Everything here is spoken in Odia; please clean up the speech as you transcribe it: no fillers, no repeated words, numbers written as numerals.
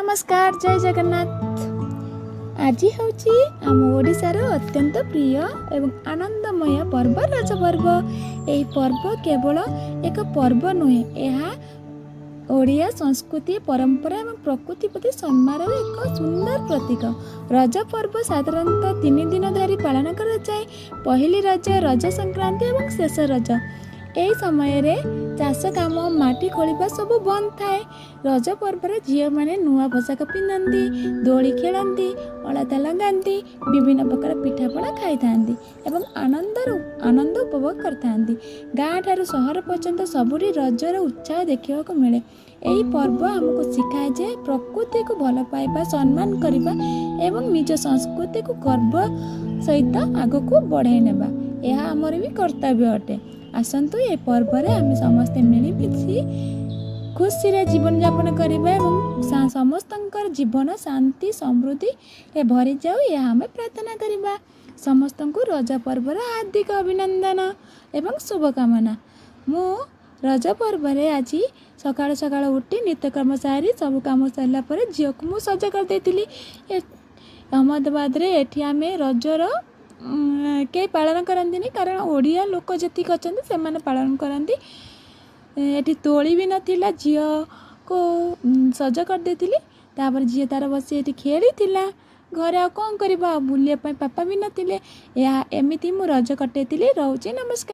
ନମସ୍କାର, ଜୟ ଜଗନ୍ନାଥ। ଆଜି ହେଉଛି ଆମ ଓଡ଼ିଶାର ଅତ୍ୟନ୍ତ ପ୍ରିୟ ଏବଂ ଆନନ୍ଦମୟ ପର୍ବ, ରଜ ପର୍ବ। ଏହି ପର୍ବ କେବଳ ଏକ ପର୍ବ ନୁହେଁ, ଏହା ଓଡ଼ିଆ ସଂସ୍କୃତି, ପରମ୍ପରା ଏବଂ ପ୍ରକୃତି ପ୍ରତି ସମ୍ମାନର ଏକ ସୁନ୍ଦର ପ୍ରତୀକ। ରଜ ପର୍ବ ସାଧାରଣତଃ 3 ଦିନ ଧରି ପାଳନ କରାଯାଏ: ପହିଲି ରଜ, ରଜ ସଂକ୍ରାନ୍ତି ଏବଂ ଶେଷ ରଜ। ଏହି ସମୟରେ ଚାଷ କାମ, ମାଟି ଖୋଳିବା ସବୁ ବନ୍ଦ ଥାଏ। ରଜ ପର୍ବରେ ଝିଅମାନେ ନୂଆ ପୋଷାକ ପିନ୍ଧନ୍ତି, ଦୋଳି ଖେଳନ୍ତି, ଅଳତା ଲଗାନ୍ତି, ବିଭିନ୍ନ ପ୍ରକାର ପିଠାପଣା ଖାଇଥାନ୍ତି ଏବଂ ଆନନ୍ଦ ଉପଭୋଗ କରିଥାନ୍ତି। ଗାଁ ଠାରୁ ସହର ପର୍ଯ୍ୟନ୍ତ ସବୁଠି ରଜର ଉତ୍ସାହ ଦେଖିବାକୁ ମିଳେ। ଏହି ପର୍ବ ଆମକୁ ଶିଖାଏ ଯେ ପ୍ରକୃତିକୁ ଭଲ ପାଇବା, ସମ୍ମାନ କରିବା ଏବଂ ନିଜ ସଂସ୍କୃତିକୁ ଗର୍ବ ସହିତ ଆଗକୁ ବଢ଼ାଇ ନେବା, ଏହା ଆମର ବି କର୍ତ୍ତବ୍ୟ ଅଟେ। ଆସନ୍ତୁ, ଏ ପର୍ବରେ ଆମେ ସମସ୍ତେ ମିଳିମିଶି ଖୁସିରେ ଜୀବନଯାପନ କରିବା ଏବଂ ସମସ୍ତଙ୍କର ଜୀବନ ଶାନ୍ତି ସମୃଦ୍ଧିରେ ଭରିଯାଉ, ଏହା ଆମେ ପ୍ରାର୍ଥନା କରିବା। ସମସ୍ତଙ୍କୁ ରଜ ପର୍ବର ହାର୍ଦ୍ଦିକ ଅଭିନନ୍ଦନ ଏବଂ ଶୁଭକାମନା। ମୁଁ ରଜ ପର୍ବରେ ଆଜି ସକାଳୁ ସକାଳୁ ଉଠି ନିତ୍ୟକର୍ମ ସାରି, ସବୁ କାମ ସାରିଲା ପରେ ଝିଅକୁ ମୁଁ ସଜ କରିଦେଇଥିଲି। ଅହମ୍ମଦାବାଦରେ ଏଠି ଆମେ ରଜର କେହି ପାଳନ କରନ୍ତିନି, କାରଣ ଓଡ଼ିଆ ଲୋକ ଯେତିକି ଅଛନ୍ତି, ସେମାନେ ପାଳନ କରନ୍ତି। ଏଠି ଦୋଳି ବି ନଥିଲା। ଝିଅକୁ ସଜ କରିଦେଇଥିଲି। ତାପରେ ଝିଅ ତାର ବସି ଏଠି ଖେଳିଥିଲା ଘରେ। ଆଉ କ'ଣ କରିବ? ଆଉ ବୁଲିବା ପାଇଁ ପାପା ବି ନଥିଲେ। ଏହା ଏମିତି ମୁଁ ରଜ କଟେଇଥିଲି। ରହୁଛି, ନମସ୍କାର।